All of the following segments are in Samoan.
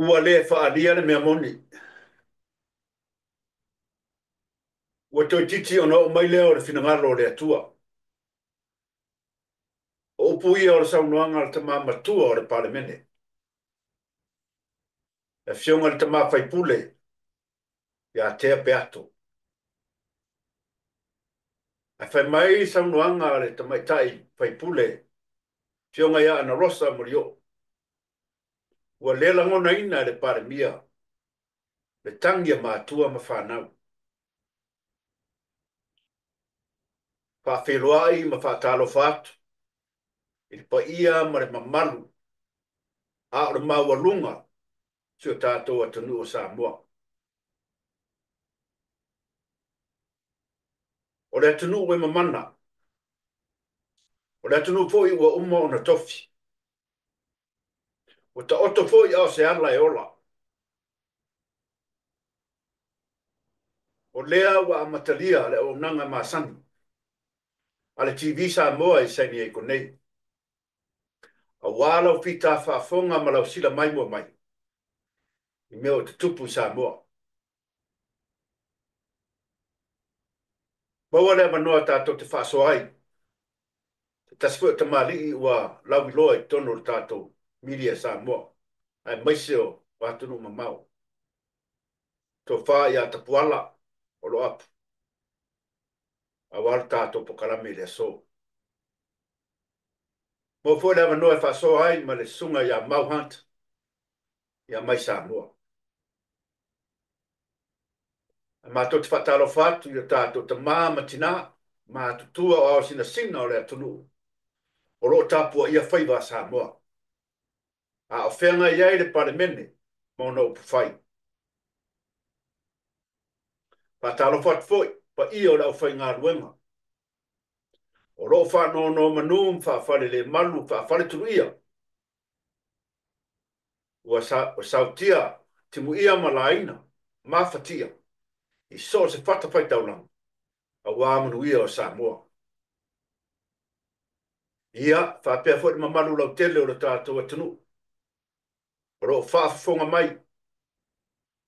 Ua le faaalia le mea moni. Ua toeitiiti ona oo mai lea o le finagalo o le Atua. O upu ia o le saunoaga a le tama matua o le Palemene, le Afioga i le Tama Faipule ia Tea Peato. Ae fai mai saunoaga a le tamaitai faipule, Afioga ia Ana Rosa Molioo, ua le lagonaina e le Palemia le tagi a matua ma fanau. Faafeiloai ma faatalofa atu i le paia ma le mamalu a o le maualuga si o tatou atunuu o Samoa. O le atunuu e mamana, o le atunuu foi ua uma ona tofi. Ua taoto foi a o se ala e ola. O lea ua amatalia le auaunaga masani a le TV Samoa i San Diego nei. Aua lau fita faafofoga ma lau sila maimoa mai i mea o tutupu i Samoa. Maua le avanoa tatou te faasoa ai. Se tasi foi o tamalii ua lauiloa i totonu o le tatou media Samoa, aemaise o atunuu mamao. Tofa ia Tapuala o Loapu, aua le tatou polokalame i le aso. Maua foi le avanoa e faasoa ai ma le susuga ia Mau Hunt ia mai Samoa. Ae matou te faatalofa atu i o tatou tama ma tina, matutua o ao sinasina o le atunuu o lo o tapuaia faiva a Samoa. A o feagai ai le Palemene ma ona upufai. Faatalofa atu foi paia o le aufaigaluega o lo o faanonomanu ma faafalelemalu, faafaletuluia ua sautia timuia ma laina mafatia i so o se fatafaitaulaga aua manuia o Samoa. Ia, faapea foi le mamalu lautele o le tatou atunuu o lo o faafofoga mai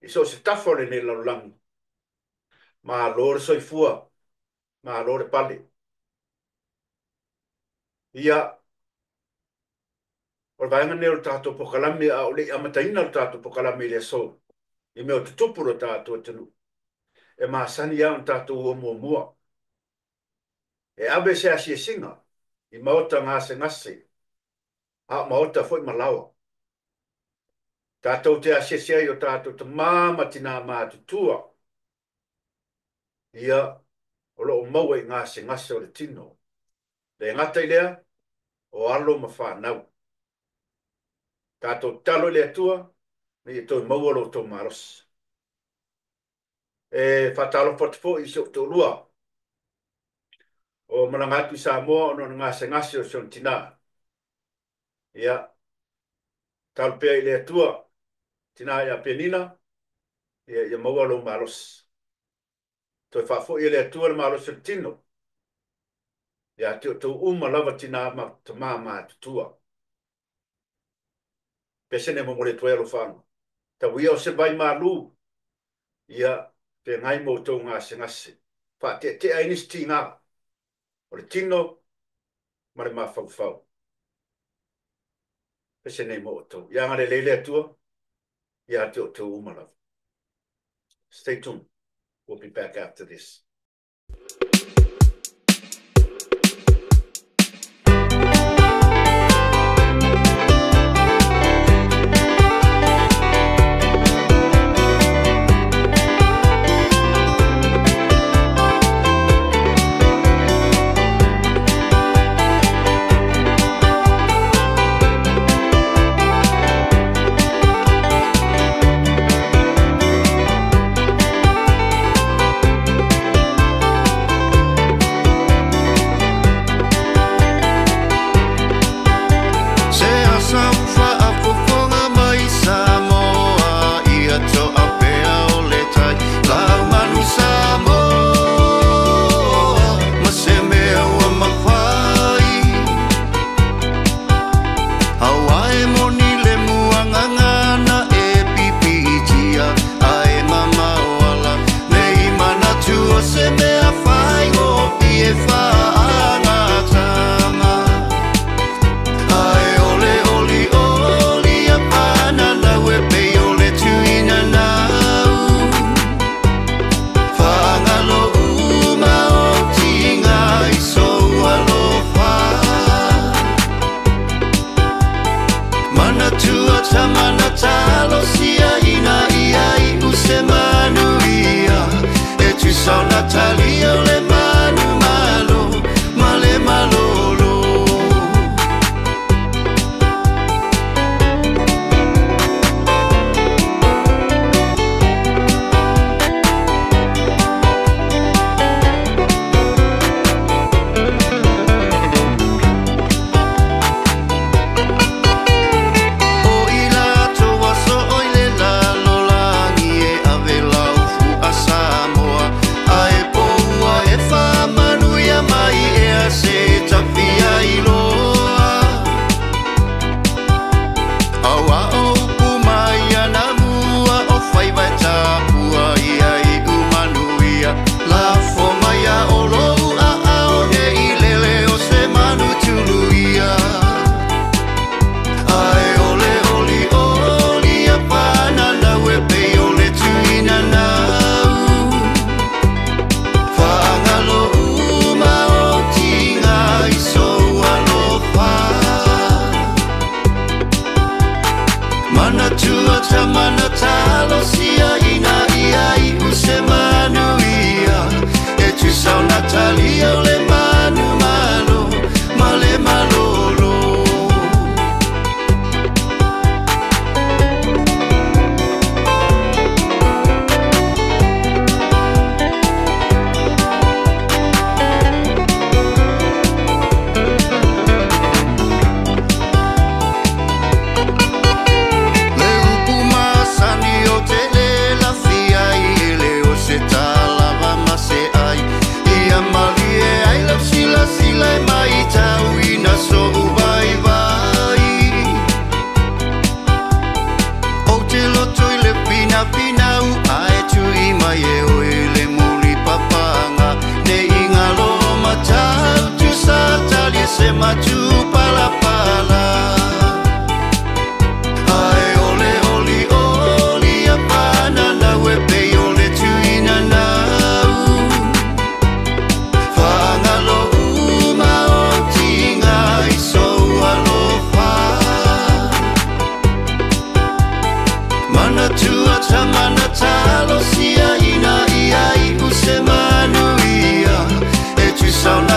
i so o se tafa o lenei lalolagi. Malo le soifua, malo le pale. Ia, o le vaega lenei o le tatou polokalame, a o le i amataina le tatou polokalame i le aso, i mea o tutupu le tatou atunuu, e masani lava ona tatou o muamua. E ave se asiasiga i maota gasegase, a o maota foi ma laoa. Tatou te asiasi ai o tatou tama ma tina matutua, ia, o lo o maua i gasegase o le tino. Le gata i lea, o alo ma fanau. Tatou tatalo i le Atua, ina ia toe maua lo outou malosi. E faatalofa atu foi i si ou toalua o malaga atu i Samoa ona o le gasegase o si ona tina. Ia, tatalo pea i le Atua, tina ia Penina, ia, ia maua lou malosi. Toe faafoi e le Atua le malosi o le tino. Ia te outou uma lava tina ma tama matutua. Pesene momoli atu ai alofaaga. Tau ia o se vai malu, ia feagai ma outou gasegase. Faateatea ai nisi tiga o le tino ma le mafaufau. Pesene mo outou. Ia agalelei le Atua, ia te outou uma lava. Stay tuned. We'll be back after this.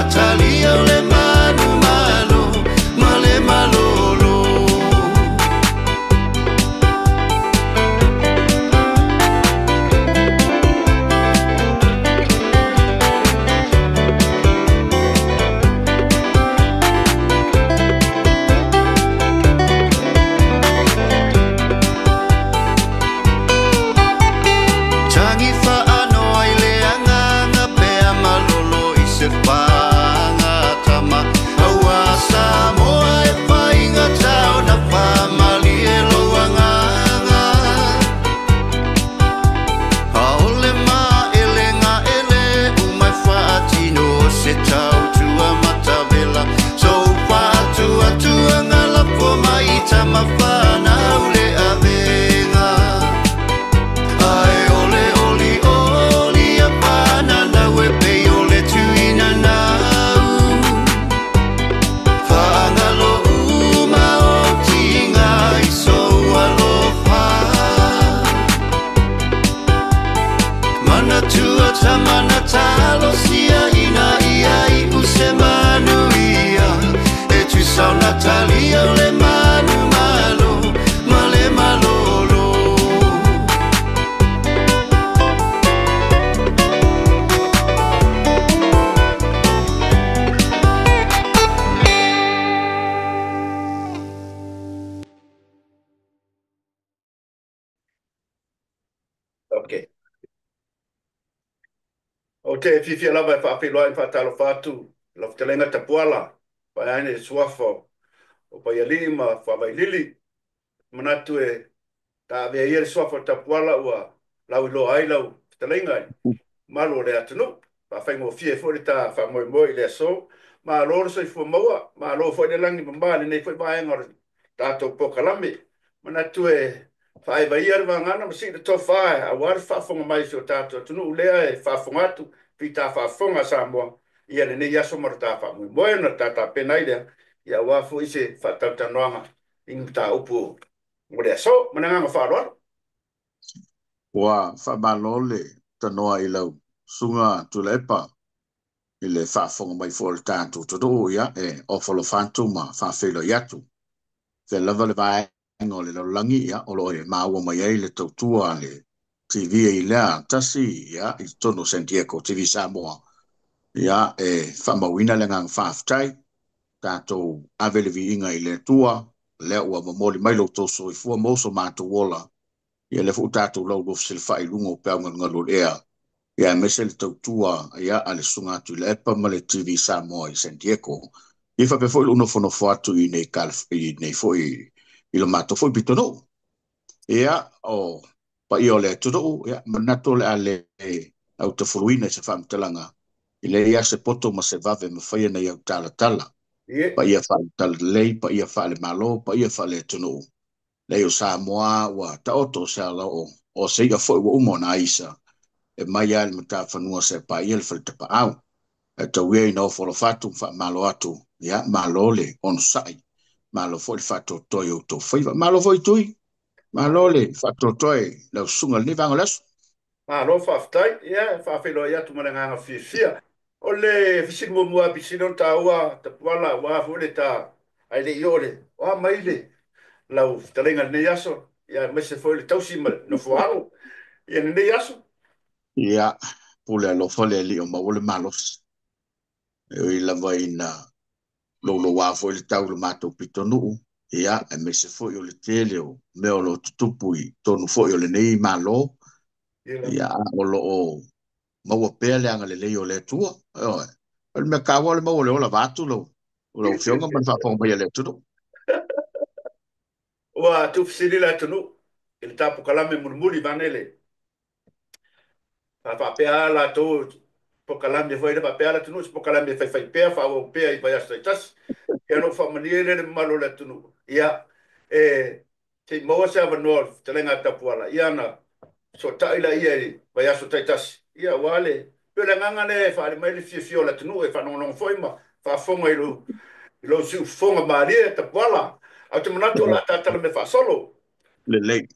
Natalia le manu malo. Tama na talosia ina ia iu se manuia. E tusa ona talia o le manu malo ma le malolo. Okay. Ou te fiafia lava e faafeiloai ma faatalofa atu i lau fetalaiga Tapuala, paeaina i le suafa o Paialii ma Fuavailili. Manatu e taavea ia le suafa o Tapuala ua lauiloa ai lau fetalaiga i malu o le atunuu. Faafaigofie foi le ta faamoemoe i le aso. Malo le soifua maua, malo foi le lagi mama i lenei foi vaega o le tatou polokalame. Manatu e faaeva ia le vagana ma sii le tofa aua le faafofoga mai o si o tatou atunuu lea e faafofoga atu, fita faafofoga a Samoa ia lenei aso ma le ta faamoemoe na ta tapena ai lea, ia aua foi se faatalatalanoaga i ni mataupu mo le aso. Ma le agaga faaaloalo. Ua faamalo le tanoa i lau susuga Tuilaepa i le faafofoga mai foi o le tatou atunuu, ia e ofo alofa atu ma faafeiloai atu. Fea lava le vaega o le lalolagi, ia o lo o e maua mai ai le tautua a le TV i lea tasi, ia i totonu o San Diego TV Samoa. Ia e faamauina le agaga faafetai, tatou ave le viiga i le Atua, lea ua momoli mai lo outou soifua ma so matou ola. Ia lea foi tatou laulofu silafai i luga o peau galugalu o le ea. Ia aemaise le tautua ia a le susuga Tuilaepa ma le TV Samoa i San Diego. Ia faapea foi le nofonofo atu i nei i nei foi i lo matou foi pitonuu. Ia o paia o le atunuu, ia manatu o le a le autafuluina i se faamatalaga i le ia se poto ma se vave mafai ona ia talatala. Paia faale-talalelei, paia faale-malo, paia faale-atunuu. Lei o Samoa ua taoto se ala o se ia foi ua uma ona aisa. E mai a le matafanua se paia le faletapaau. E tau ia ina ofo alofa atu ma faamalo atu. Ia, malo le onosai. Malo foi le faatoatoa i outou faiva. Malo foi Tui. Malo le faatoatoa i lau susuga i lenei vaega o le aso. Malo faafetai. Ia, e faafeiloai atu ma le agaga fiafia. O le fesili muamua pisili ona taua Tapuala aua foi le ta ai le i oo le o a mai le lau fetalaiga i lenei aso, ia aemaise foi le tausi ma le nofoalo ia lenei aso. Ia, pule alofa le alii o maua le malosi. E ui lava ina louloua foi le tau i le matou pitonuu, ia, aemaise foi o le tele o mea o lo o tutupu i totonu foi o lenei malo. Ia, o lo o maua pea le agalelei o le Atua. Ioe. O le mea taua o le maua o le ola vaeatu lau afioga ma le faafofoga mai a le atunuu. Ua tuufesili le atunuu i le tapokalame mulimuli vae le faapea latou pokalame foi le faapea le atunuu se pokalame e faifai pea faaauau pea i vaiaso taitasi. Ia no faamalie le mamalu o le atunuu. Ia e se i maua se avanoa o le fetalaiga a Tapuala ia na sotai la ia i vaiaso taitasi. Ia ua le pe le agaga lea e faale mai le fiafia o le atunuu e faalogologo foi ma faafofoga i lou siufofoga malie Tapuala. Ae ou te manatu o le a tatala mea faasolo. Lelei.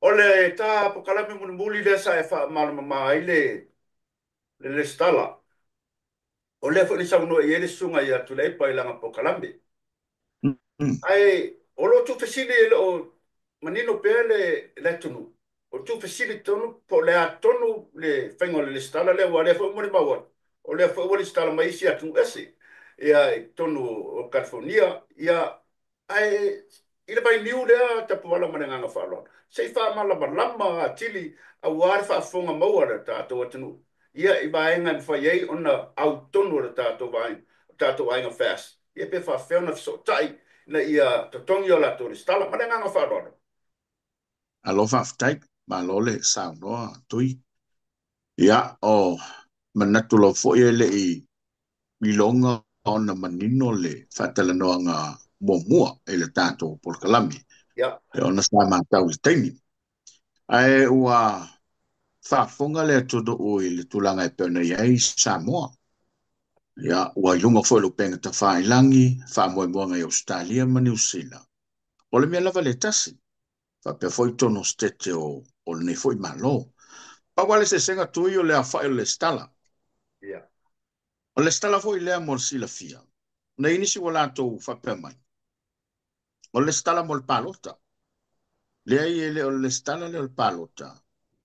O le ta pokalame mulimuli lea sa e faamalamalama ai le lesitala. O lea foi le saunoa i ai le susuga ia Tuilaepa i lana pokalame. Ae o lo o tuufesili e le o manino pea le atunuu. O tuufesili tonu po o le a tonu le faiga o le lesitala lea ua lea foi molimau atu. O lea foi ua lesitala mai isi atunuu ese. Ia i totonu o California. Ia ae i le vainiu lea Tapuala ma le agaga faaaloalo. Se i faamalamalama atili aua le faafofoga maua le tatou atunuu. Ia i vaega e mafai ai ona au tonu o le tatou vaega, o tatou aiga FAST. Ia pe faafefea ona fesootai ina ia totogi o latou lesitala ma le agaga faaaloalo. Alo faafetai, malo le saunoa Tui. Ia, o manatu lava foi e le i iloga ona manino le faatalanoaga muamua i le tatou polokalame. Ia. E ona sa matau i le taimi. Ae ua faafofoga le atunuu i le tulaga e pei ona i ai Samoa. Ia, ua i luga foi o le upega tafailagi, faamoemoega i Ausetalia ma Niu Sila. O le mea lava le tasi, faapea foi totonu o setete o lenei foi malo. Pau lava le eseesega Tui o le aofai o le lesitala. Ia. O le lesitala foi lea mo le silafia, na i ai nisi ua latou faapea mai, o le lesitala mo le palota. Leai, e le o le lesitala lea o le palota,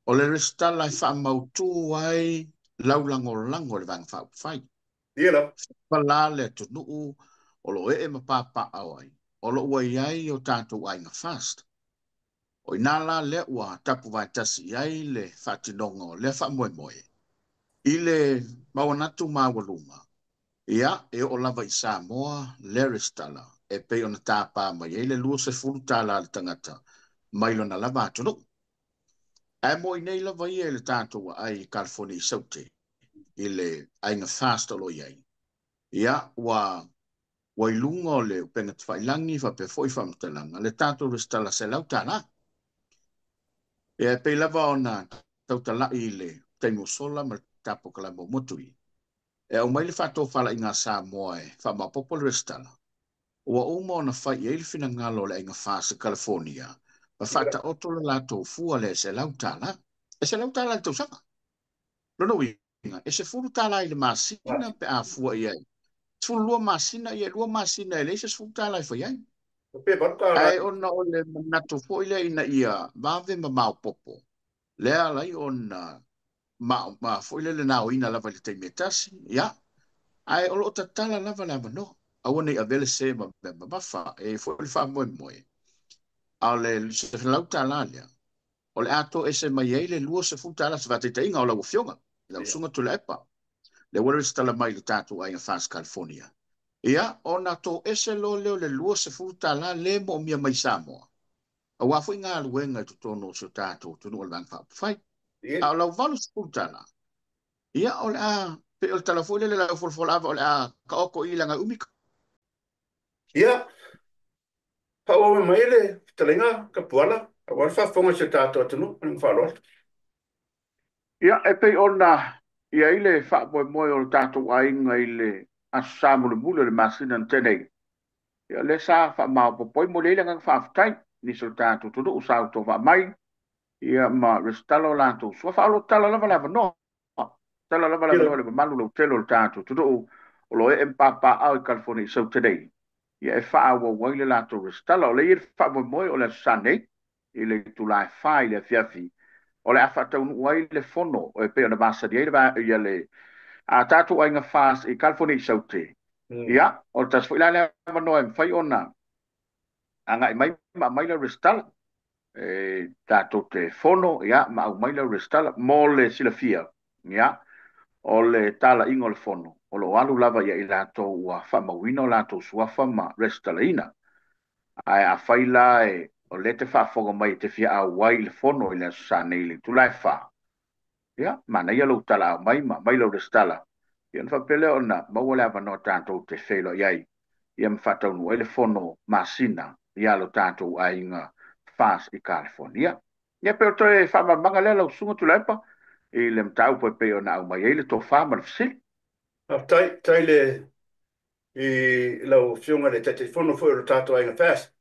o le lesitala e faamautu ai lau lagolago i le Vaega Faaupufai. Ia lava. Pa la le atunuu o lo o ee ma papaaao ai, o lo o ua i ai o tatou aiga FAST. O i ina la lea ua tapuvaetasi i ai le faatinoga o lea faamoemoe i le mauanatu maualuga, ia e oo lava i Samoa lea resitala e pei ona tapa mai ai le $20 a le tagata mai lona lava atunuu. Ae mo i nei lava ia i le tatou aai i California i Saute i le aiga FAST o lo o i ai, ia ua i luga o le upega tafailagi faapea foi faamatalaga le tatou resitala $100. Ia e pei lava ona tautalai i le taimi ua sola ma le tapokalama o Motui, e aumai le faatofalaiga a Samoa e faamaopoopo le resitala, ua uma ona fai i ai le finagalo o le aiga FAST i California ma faataoto le latou fua lea e $100. E $100 i le tausaga. Lona uiga, e $10 i le masina pe a fua i ai. 12 masina, ia 2 masina e leai se $10 e fai ai. Pe $8. Ae ona o le manatu foi lea ina ia vave ma maopoopo, lea ala ai ona ma foi lele naoina lava i le taimi e tasi, ia. Ae o lo o tatala lava le avanoa. Aua ne i avea le se ma mea mamafa, e foi le faamoemoe. A o le $100 lea, o le a toese mai ai le $20 se faataitaiga o lau afioga, lau susuga Tuilaepa, le ua resitala mai le tatou aiga FAST California. Ia, ona toese loa lea o le $20 le moomia mai Samoa, aua foi galuega i totonu o si o tatou atunuu o le Vaega Faaupufai. A o lau $80, ia o le a, pei o le tala foi lele lau folafolava o le a taoto i leaga e umi. Ia, faaauau mai le fetalaiga Tapuala, aua le faafofoga i si o tatou atunuu, ma le faaaloalo. Ia, e pei ona i ai le faamoemoe o le tatou aiga i le aso Sa mulimuli o le masina na tea nei, ia lea sa faamaopoopo ai, momoli ai le agaga faafetai nisi o le tatou atunuu sa utovaa mai, ia ma resitala o latou suafa. A o lo o tatala lava le avanoa, tatala lava le avanoa i le mamalu lautele o le tatou atunuu o lo o ee ma papaaao i California i Saute nei, ia e faaauau ai le latou resitala. O lea e i ai le faamoemoe o le aso Sa nei i le itula e 4 i le afiafi, o le a faataunuu ai le fono e pei ona masani ai le, ia le a tatou aiga FAST i California i Saute. Ia, o le tasi foi la lea avanoa e mafai ona agai mai ma aumai le resitala. E tatou te fono, ia, ma aumai le resitala. Mo le silafia, ia, o le talaiga o le fono, o lo o alu lava ia i latou ua faamauina o latou suafa ma resitalaina. Ae a fai la e, o lea te faafofoga mai e te fia auai i le fono i le aso Sa nei i le itula e 4, ia, manaia lou talaau mai ma aumai lau resitala. Ia, ona faapea lea ona maua le avanoa tatou te feiloai ai, ia ma faataunuu ai le fono masina ia lo tatou aiga FAST i California. Ia, pe o toe faamalamalamaga lea lau susuga Tuilaepa i le mataupu e pei ona aumai ai le tofa ma le fesili. Faafetai, tai le i lau afioga i le Taitaifono foi o le tatou aiga FAST.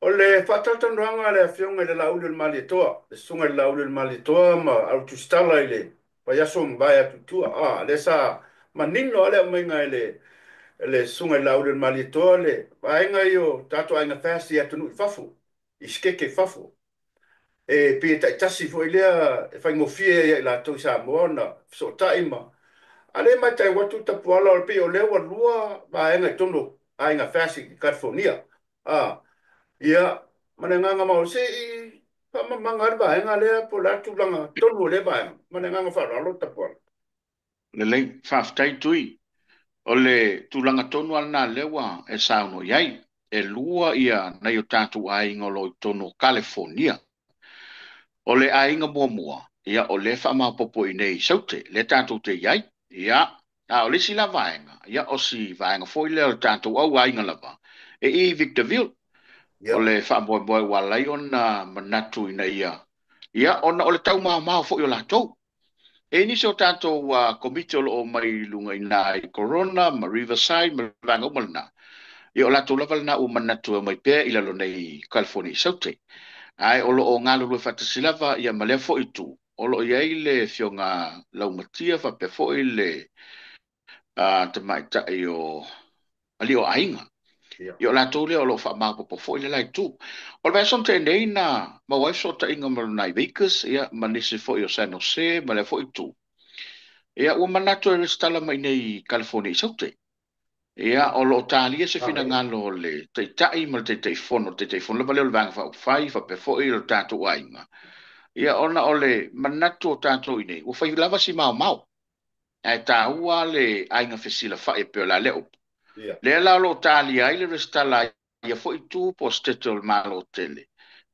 O le faatalatalanoaga a le afioga i le Laauli o le Malietoa, le susuga i le Laauli o le Malietoa ma autusitala i le vaiaso ma vae atu i tua. Lea sa manino lava le aumaiga e le susuga i le Laauli o le Malietoa le vaega i o tatou aiga FAST i atunuu i fafo, i sikeke i fafo. E pei e taitasi foi lea e faigofie ai ia i latou i Samoa ona fesootai ma... A lea e matau atu Tapuala, o le pei o lea ua lua vaega i totonu o aiga FAST i California. Ia, ma le agaga mau, se i faamamaga le vaega lea po o le a tulaga tonu o lea vaega, ma le agaga faaaloalo Tapuala. Lelei, faafetai Tui. O le tulaga tonu lava lena lea ua e saunoa i ai. E lua ia nai o tatou aiga o lo o i totonu o California. O le aiga muamua, ia o lea faamaopoopo i nei i Saute, lea tatou te i ai. Ia, a o le isi la vaega, ia o si vaega foi lea o le tatou au aiga lava, e i Victorville. O le faamoemoe ua ala ai ona manatu ina ia, ia ona o le taumaomao foi o latou. E nisi o tatou komiti o lo o mai luga i nā i Corona ma Riverside ma vaega uma lena. Ia o latou lava lena ua manatu e omai pea i lalo nei i California i Saute. Ae o lo o galulue faatasi lava ia ma lea foi itu. O lo o i ai le Afioga Laumatia faapea foi le tamaitai o alii o aiga. Ia o latou lea o lo o faamaopoopo foi le la itu. O le vaiaso na tea nei na maua ai fesootaiga ma nai Vegas, ia, ma nisi foi o San Jose ma lea foi itu. Ia, ua manatu e resitala mai nei i California i Saute. Ia, o lo o talia se finagalo o le Taitai ma le Taitaifono, le Taitaifono lava lea o le Vaega Faaupufai faapea foi le tatou aiga. Ia, ona o le manatu o tatou i nei, ua fai lava si maomao, ae taua le aiga fesilafai e pei o la lea upu. Lea la o lo o talia ai le resitala a ia foi itu po o setete o le Malo tele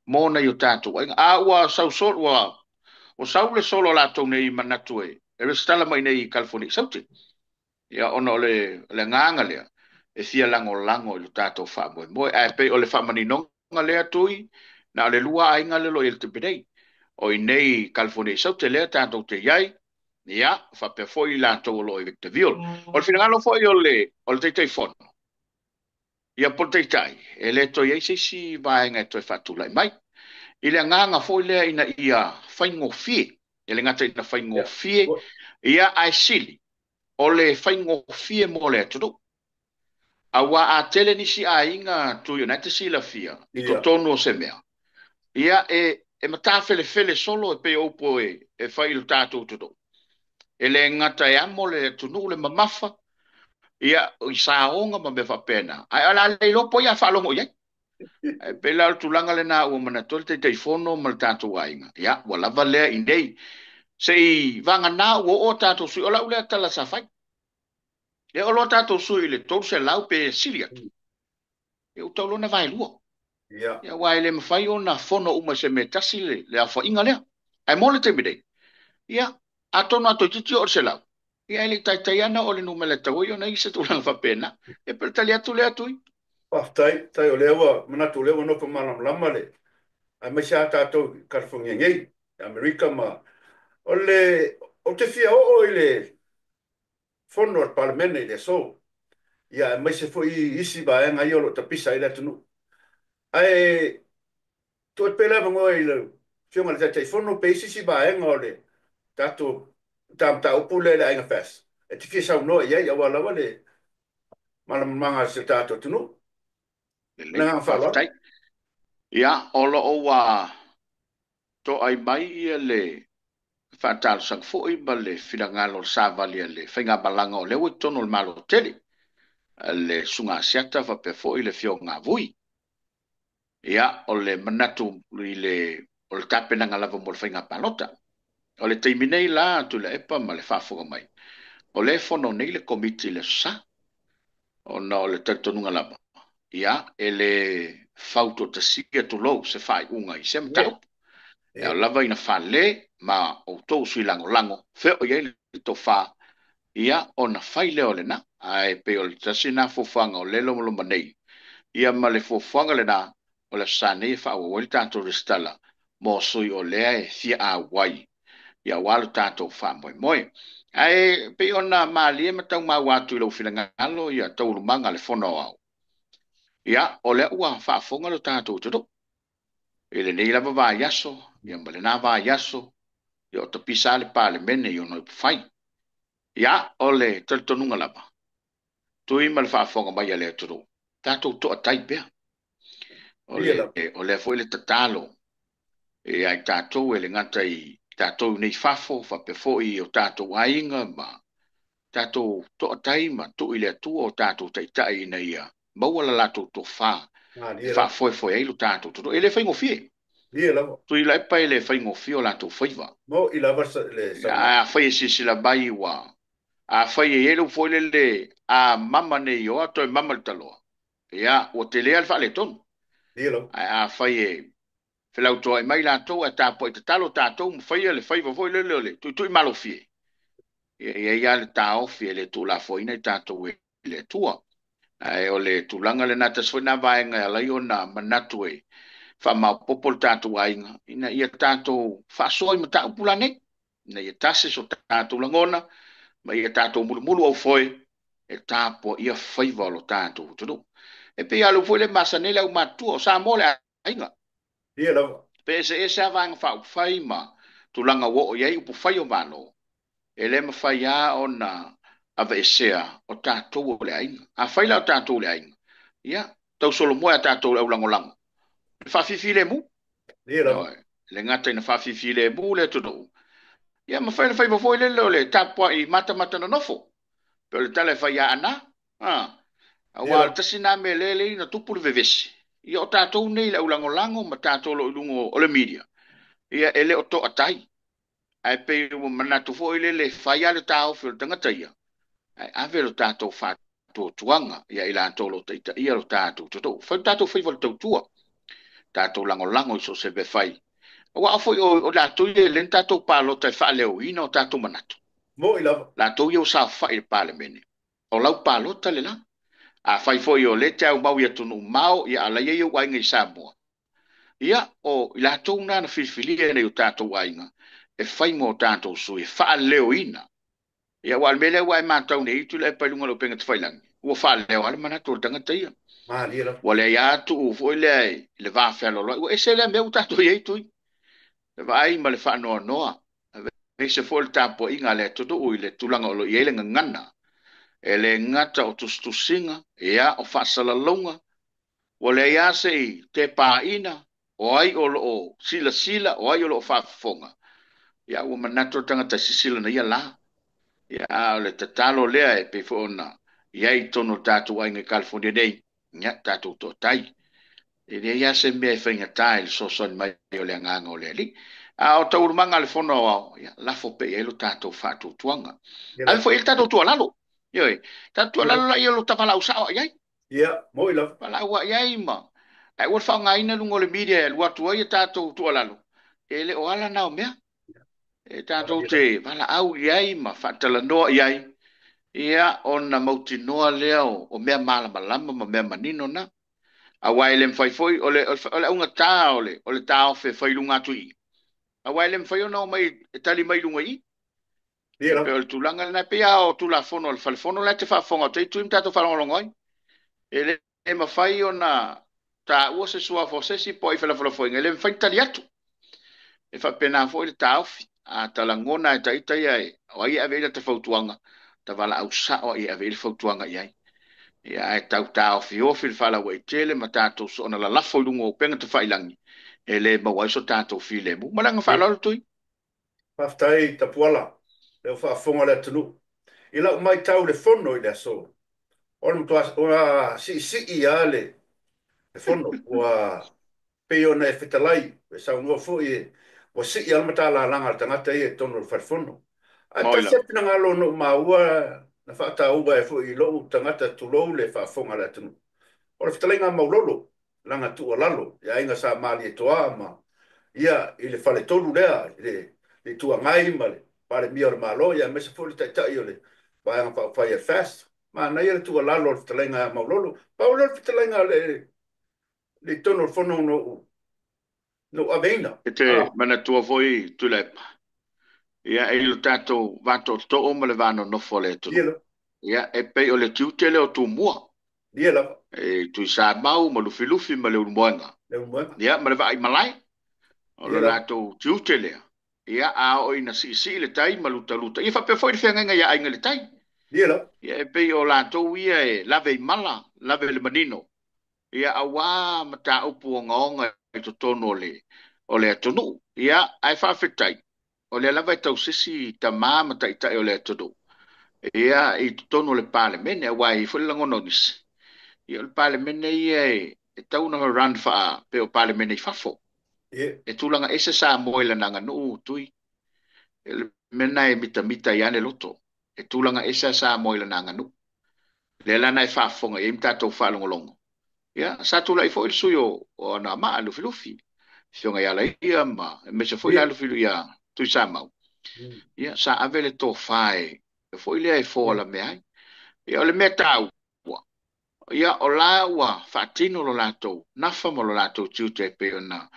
mo nai o tatou aiga. A ua sau solo, ua sau le solo a latou nei manatu e resitala mai nei i California i Saute. Ia, ona o le agaga lea e fia lagolago i lo tatou faamoemoe. Ae pei o le faamaninoga lea Tui, na o le lua aiga lea o lo o i ai i le taimi nei. O i nei i California i Saute lea tatou te i ai, ia, faapea foi i latou o lo o i Victorville. O le finagalo foi o le Taitaifono, ia po o le Taitai, e le toe i ai se isi vaega e toe faatulai mai. I le agaga foi lea ina ia faigofie, e le gata ina faigofie, ia ae sili, o le faigofie mo le atunuu. Aua a tele nisi aiga Tui o lena e te silafia i totonu o se mea, ia e matafelefele solo e pei o upu e fai i lo tatou atunuu. E le gata e amo le atunuu le mamafa, ia i saoga ma mea faapena, ae o le a le iloa po o ai a faalogo i ai. Ae pei la o le tulaga lena ua manatu ai le Taitaifono ma le tatou aiga, ia ua lava lea i nei. Se i vagana ua oo tatou sui, o lau lea tala sa fai. E oo loa tatou sui i le 300 pe sili atu, ia ua tau loa ona vaelua. Ia, aua e le mafai ona fono uma i se mea tasi le aofaiga lea. Ae mo le taimi nei, ia, atonu a toeitiiti oo i le 100, ia e le i taitai lava ona oo i le numera e tatau ai ona i ai se tulaga faapena. Ia pe o le tali atu lea Tui. Faafetai, faafetai o lea ua manatu o lea ua nofo malamalama le aemaise lava tatou i California nei, i Amerika ma o le ou te fia oo i le fono a le Palemene i le aso, ia aemaise foi isi vaega ia o lo o tapisa ai le atunuu. Ae tuu atu pea le avanoa i le Afioga i le Taitaifono pe i ai se isi vaega o le tatou mataupu lea i le Aiga FAST e te fia saunoa i ai aua lava le malamalamaga o si o tatou atunuu. Ma le agaga faaaloalo. Faafetai. Ia, o lo o ua toai mai ia le faatalosaga foi ma le finagalo o le savali a le faigamalaga o lea ua i totonu o le Malo tele, le Susuga Asiata faapea foi le Afioga a Vui. Ia, o le manatu i le o le tapenaga lava mo le faiga palota. O le taimi nei la Tuilaepa ma le faafofoga mai, o lea e fono nei le Komiti i le Aso Sa, ona o le talitonuga lava, ia, e le fautoatasia tulou se faaiuga i se mataupu. E ao lava ina fale ma outou sui lagolago, fea o i ai le tofa, ia, ona fai lea o lena. Ae pei o le tasi lena fuafuaga o lea e lomoloma nei, ia ma le fuafuaga lena, o le Aso Sa nei e faaauau ai le tatou resitala mo sui o lea e fia auai, ia aua lo tatou faamoemoe. Ae pei ona malie ma taumaua atu i lou finagalo ia taualumaga a le Fono Aoao, ia, o lea ua faafofoga lo tatou atunuu i lenei lava vaiaso, ia ma lena vaiaso, ia o tapisa le Palemene i ona upufai. Ia, o le talitonuga lava, Tui ma le faafofoga mai a le atunuu, tatou toatai pea. O lea foi le tatalo ia i tatou e le gata i tatou nei fafo, faapea foi i o tatou aiga ma tatou toatai ma tuu i le Atua o tatou taitai ina ia maua la latou tofa e faafoefoe ai lo tatou atunuu. E le faigofie. Tuilaepa e le faigofie o latou faiva. Afai e silasila mai ua, afai e i ai le upu foi lele, a mama nei oa toe mama le taloa, ia, ua telea le faaletonu. Ae afai e felautoai mai latou ae tapuai tatalo tatou ma faia le faiva foi lele o le tuitui malofie, ia, e i ai lava le taofi e le tuulafoaina i tatou e le Atua. Ae o le tulaga lena, tasi foi na vaega e ala ai ona manatu e faamaopoopo le tatou aiga, ina ia tatou faasoa i mataupu la nei, ina ia tasi so tatou lagona, ma ia tatou mulumulu au foe, e tapuaia faiva o lo tatou atunuu. E pei lava o le upu foi lea e masani ai le aumatutua, o Samoa le aiga. Pe eseese lava vaega faaupufai ma tulaga ua oo i ai upufai o Malo, e le mafai lava ona aveesea o tatou o le aiga. Afai la o tatou o le aiga, ia, tausolomua ia tatou le aulagolago, le faafifilemu. Ia lava. Le gata ina faafifilemu le atunuu, ia ma fai le faiva foi lele o le tapuai matamata nonofo. Pe o le tala e fai ia Aana. Aua o le tasi lena mea lea e na tupu le vevesi, ia o tatou nei le aulagolago ma tatou lo o i luga o le media, ia e le o toatai. Ae pei ua manatu foi lele fai lava le taofi o le tagata ia, ae ave lo tatou faatuatuaga ia i latou o lo o taitaia lo tatou atunuu. Fai lo tatou faiva o le tautua, tatou lagolago i so o se mea fai. Aua foi o latou ia e le na tatou palota e faaleoina o tatou manatu. Moi lava. Latou ia o saofai i le Palemene. O lau palota le la. A fai foi o le te au mau i atunuu mao, ia ala ia iu aiga i Samoa. Ia, o i latou na na filifilia nei o tatou aiga, e fai mo tatou sui, e faaleoina. Ia, ua le mea lea ua e matau nei, tu le pa lunga o upega tafailagi. Ua faaleo ale manatu o le tagata ia. Malie lava. Ua leai atu foi lea i le va fealoaloai. Ua ese lea mea ua tatou i ai tui. Le vaai ma le faanoanoa. Aemaise foi le tapuaiga a le atunuu i le tulaga o lo o i ai le gagana. E le gata o tusitusiga, ia, o faasalalauga. Ua leai lava se i tepaina, o ai o lo o silasila, o ai o lo o faafofoga. Ia, ua manatu le tagata sisila na ia la. Ia, a o le tatalo lea e pei foi ona i ai i totonu o tatou aiga i California nei, ia, tatou toatai. E leai lava se mea e faigata i le fesoasoani mai o le agaga o le Alii. A o taualumaga a le Fono Aoao, ia, lafo pea i ai lo tatou faatuatuaga. Ave foi i le tatou tuualalo. Ioe, tatou tuualalo la ia lo tavalau sao i ai. Ia, moi lava. Valaau i ai ma. Ai ua faaaogaina luga o le media e alu atu ai tatou tuualalo. E le o ala na o mea. E tatou te valaau i ai ma faatalanoa i ai. Ia, ona mautinoa lea o mea malamalama ma mea manino na. Aua e le mafai foi, o le augata o le taofe fai luga atu i i. Aua e le mafai ona omai e tali mai luga i i. E pei o le tulaga lena, pei lava o Tulafono o le Falefono la e te faafofoga atu ai, tui ma tatou faalogologo ai. E le mafai ona taua se suafa o se isi po o ai felafolafoaiga, e le mafai ona tali atu. E faapena foi le taofi. A talagona e taita ia e, o ai e ave i le fautuaga, tavalaau sao ai e ave i le fautuaga i ai. Ia, ae tau taofiofi le faalauaitele ma tatou soona lalafo i luga o upega tafailagi, e le maua ai so tatou filemu. Ma le agaga faaaloalo tui. Faafetai Tapuala, le faafofoga o le atunuu. I lau matau le fono i le aso, o le matua, ua siisii lava le fono, ua pei ona e fetalai, e saunoa foi e, ua sii lava le matalalaga a le tagata ia i totonu o le falefono. Ae tasi a finagalo na ou maua na faataua ai foi i lou tagata tulou le faafofoga a le atunuu. O le fetalaiga Maulolo, lana tuualalo, i aiga sa Malietoa ma ia i le faletolu lea, i le Itu Agai ma le Palemia o le Malo, ia aemaise foi le taitai o le Vaega Faaupufai a le FAST. Manaia le tuualalo o le fetalaiga Maulolo. Pau lea o le fetalaiga le i totonu o le fono na ou aveina. E te manatua foi Tuilaepa, ia e i lo tatou vatootoo ma le vanonofo o le atunuu. Ia e pei o le tiute lea o Tumua. Ia lava. E Tuisamau ma Lufilufi ma le Ulumoega. Ia ma le Vaaimalae. O le latou tiute lea. Ia a oo ina siisii le tai ma lutaluta. Ia faapea foi le feagaiga ia aiga i le tai. Ia lava. Ia e pei o latou ia e lave i mala, lave i le manino. Ia aua mataupu ogaoga i totonu o le atunuu. Ia ae faafetai, o lea lava e tausisi tama ma taitai o le atunuu. Ia i totonu o le Palemene, aua e i ai foi le lagona o nisi. Ia o le Palemene ia e tau ona run faa pe o Palemene i fafo. E tulaga ese Samoa i lana aganuu tui. E le mea na e mitamita ai le loto. E tulaga ese Samoa i lana aganuu. Lea la na e faafofoga i ai ma tatou faalogologo. Ia, sa tulai foi le sui o Anoamaa Lufilufi. Afioga ia Laia ma aemaise foi la Lufilu ia Tuisamau. Ia, sa ave le tofa e foi lea e foa la mea ai. Ia, o le mea taua. Ia, o la ua faatino lo latou nafa ma lo latou tiute e pei ona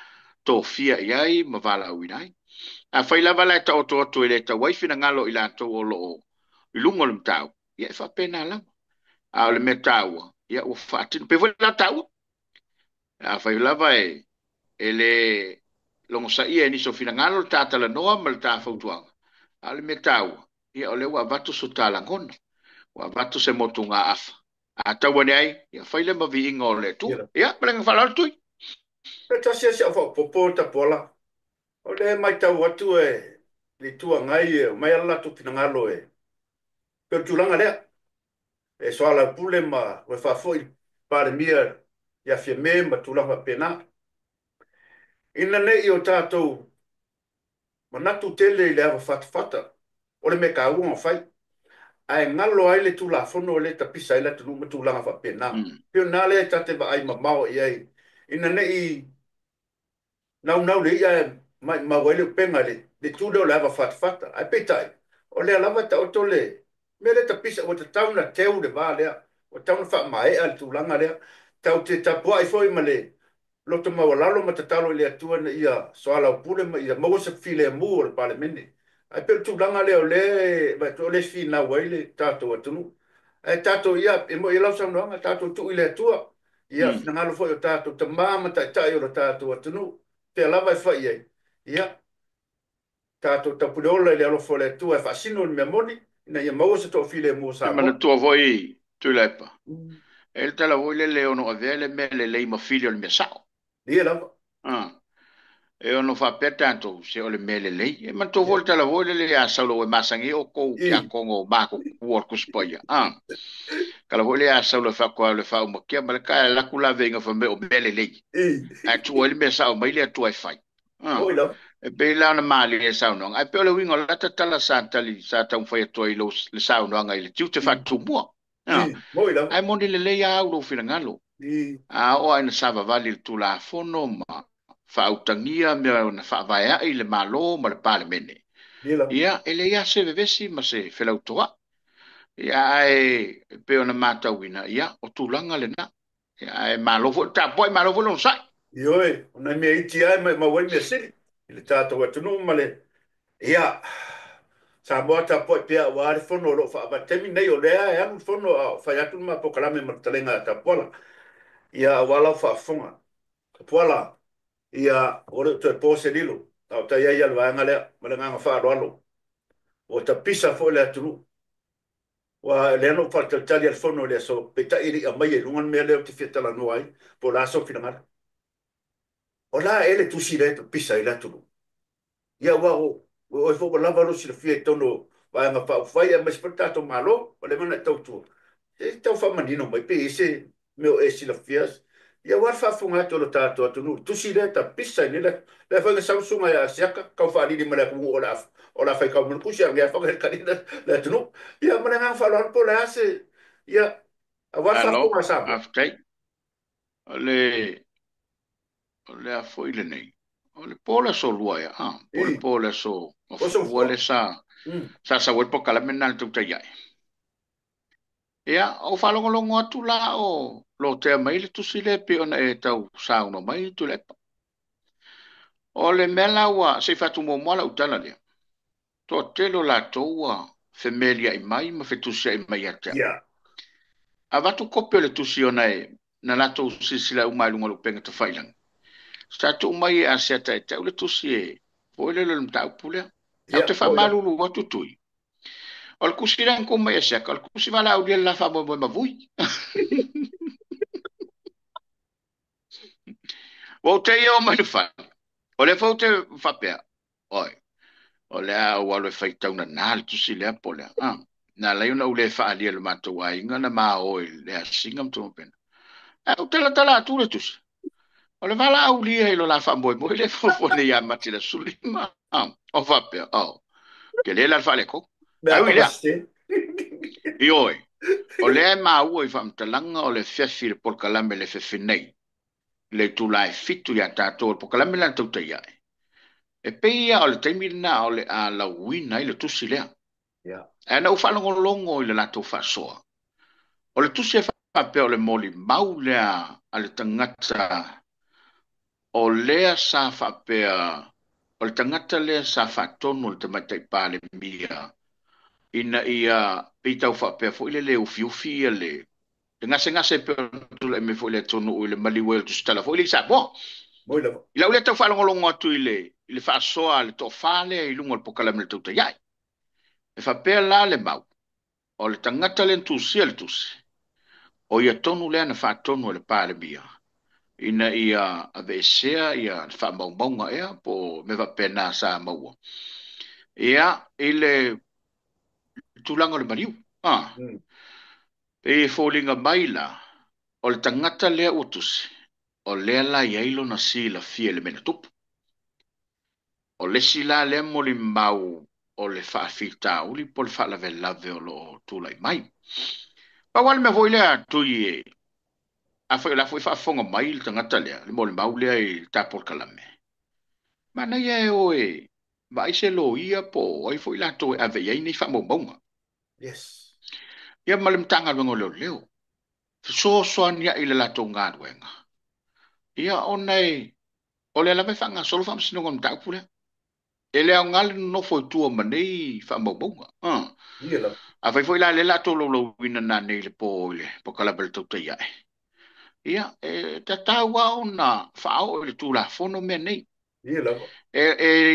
tofia i ai ma valaauina ai. A fai lava la e taoto atu e le tau ai finagalo i latou o lo o i luga o le mataupu, ia e faapena lava. A o le mea taua, ia ua faatino. Pe foi la taua. A fai lava e le Logosaia e nisi o finagalo le ta talanoa ma le ta fautuaga. A o le mea taua, ia o lea ua avatu so ta lagona, ua avatu se motugaafa. A tau ane ai, ia fai lea ma viiga o le Atua. Ia, ma le agaga faaaloalo Tui. E tasi lava si au faaopoopo Tapuala. O lea e matau atu e le Itu Agai e aumai lava le latou finagalo e pei o le tulaga lea. E soalaupule ma toe faafoi le Palemia ia Fiame ma tulaga faapena. Ina ne i o tatou manatu tele i le ava fatafata, o le mea taua ona fai, ae galo ai le Tulafono lea e tapisa ai le atunuu ma tulaga faapena. E pei o lena lea ta te vaai mamao i ai, ina ne i naunau le i'a e maumau ai le upega i le itu lea o le ava fatafata. Ae peitai, o lea lava e taoto le mea lea tapisa, ua tatau ona teu le va lea, ua tatau ona faamaea le tulaga lea. Tatou te tapuai foi ma le loto maualalo ma tatalo i le Atua ina ia soalaupule ma ia maua se filemu o le Palemene. Ae pei o le tulaga lea o lea e vaai atu o lea e finau ai le tatou atunuu. Ae tatou, ia, e moni lau saunoaga, tatou tuu i le Atua. Ia, finagalo foi o tatou tama ma taitai o le tatou atunuu, pea lava e fai ai. Ia, tatou tapuleola i le alofa o le Atua e faasino le mea moni, ina ia maua se toafilemu o Samoa. E manatua foi, Tuilaepa, e le tala foi lele e ono avea le mea lelei ma fili o le mea sao. Ia lava. E ono faapea tatou, se o le mea lelei. E manatua foi le tala foi lele ia Saulo ua masani ai outou tiakono o matutua o le Tusi Paia. Tala foi lea ia Saulo e faatoa o le faaumatia ma le ka e alu atu laveiga fai mai o mea lelei. Ae tuu ai le mea sao mai le Atua e fai. E pei la ona malie le saunoaga. Ae pei o le uiga o la ta tala sa tali, sa taumafai atu ai le saunoaga i le tiute faatumua. Ae moni lelei lava au lou finagalo. A oo lava ina savavali i le Tulafono ma faautagia mea na faavaeai i le Malo ma le Palemene, ia, e leai lava se vevesi ma se felautoa'i. Ia, ae pei ona matauina, ia, o tulaga lena. Ia, ae malo foi le tapuai, malo foi le onosai. Ioe, o nai mea iti lava e maumau ai mea sili i le tatou atunuu ma le... Ia, Samoa tapuai pea aua le fono o lo o faavae. Taimi nei o lea e alu le fono a o fai atu le ma polokalame ma le talega a Tapuala. Ia, aua lau faafofoga. Tapuala, ia, ua le o toe po se lilo, a o tai ai le vaega lea ma le agaga faaaloalo. Ua tapisa foi le atunuu. Ua lea na ou faatalitali le fono i le aso, peitai e le i aumaia i luga le mea lea ou te fia talanoa ai, po o le a sou finagalo. O la e le tusi lea e tapisa ai le atunuu. Ia, ua oe foi ua lava lou silafia i totonu o vaega faaupufai, aemaise foi le tatou Malo, ua leva ona e tautua. Se i tau faamanino mai pe i ai se mea o e silafia. Ia, ua le faafofoga atu o le tatou atunuu, le tusi lea e tapisa i nei le lea foi na sau susuga ia Asiata, tau faalili ma le atunuu o le a faitau mai le tusi, a o lea foi e tali le atunuu. Ia, ma le agaga faaaloalo po o le a se, ia, aua le faafofoga a Samoa. Faafetai. O le a foi lenei. O le po le aso lua ia, po le po le aso mafua le sa sau ai le polokalame lena le tautai ai. Ia, o faalogologo atu la o lotea mai le tusi lea pei ona e tau saunoa mai Tuilaepa. O le mea la ua se i faatumuamua lau tala lea. Toatele o latou ua femeliai mai ma fetusiai mai ia te au. Avatu kope o le tusi ona e na latou silasila uma i luga o le upega tafailagi. Sa tuu mai e Asiata e tau le tusi e foi lele o le mataupu lea. Au te faamalulu atu Tui. O le tusi lea na tuu mai e Asiata, o le tusi valaaulia le la faamoemoe ma vui. Ua ou te ia o mai le fale. O lea foi ou te faapea, oi, o le a ou alu e faitau nana le tusi lea po lea. Na alai ona ou le faaalia le matou aiga na mao i le asiga ma tonu pena. Ae ou talatala atu le tusi. O le valaaulia i lo la faamoemoe le fuafua nei ia Mati le aso 15. O faapea, ke le la le faaleko. Mea Ai ui lea. kapasite. Ioe, o lea e maua i faamatalaga o le fefi le polokalame le fefi nei. Le itula e 7 ia tatou, o le polokalame la na tautai ai. E pei ia o le taimi lena o le a lauina ai le tusi lea. Ae na ou faalogologo i le latou faasoa. O le tusi e faapea o le molimau lea a le tagata o lea sa faapea, o le tagata lea sa faatonu le tamaitai Palemia ina ia pei tau faapea foi le le ufiufi ia le gasegase pe ona tulai mai foi le atunuu i le maliu ai o le tusitala foi le i Samoa. Moi lava. I lau lea tau faalogologo atu i le faasoa a le toafa lea i luga o le polokalame le Tautai Ae. E faapea la le mau, o le tagata lea na tusia le tusi, o ia tonu lea na faatonu e le Palemia ina ia aveesea ia le faamaumauga ea po o mea faapena sa maua. Ia, i le tulaga o le maliu. E foliga mai la, o le tagata lea ua tusi, o lea la i ai lona silafia i le mea na tupu. O le isi la lea molimau o le faafitauli po o le faalavelave o lo o tulai mai. Pau lava le mea foi lea Tui e, afai o la foi faafofoga mai le tagata lea, le molimau lea i le ta polokalame, manaia e o e vaai se loia po o ai foi latou e ave i ai nei faamaumauga. Yes. Ia ma le Matagaluega o Leoleo, fesoasoani ai i le latou galuega. Ia ona e, o lea lava e faagasolo faamasinoga o le mataupu lea. E le aoga le nonofo i tua ma nei faamaumauga. Ia lava. Afai foi la lea la tou laulauina nanei i le po i le polokalame le Tautai Ae. Ia, e tatau lava ona faaoo i le Tulafono mea nei. Ia lava. E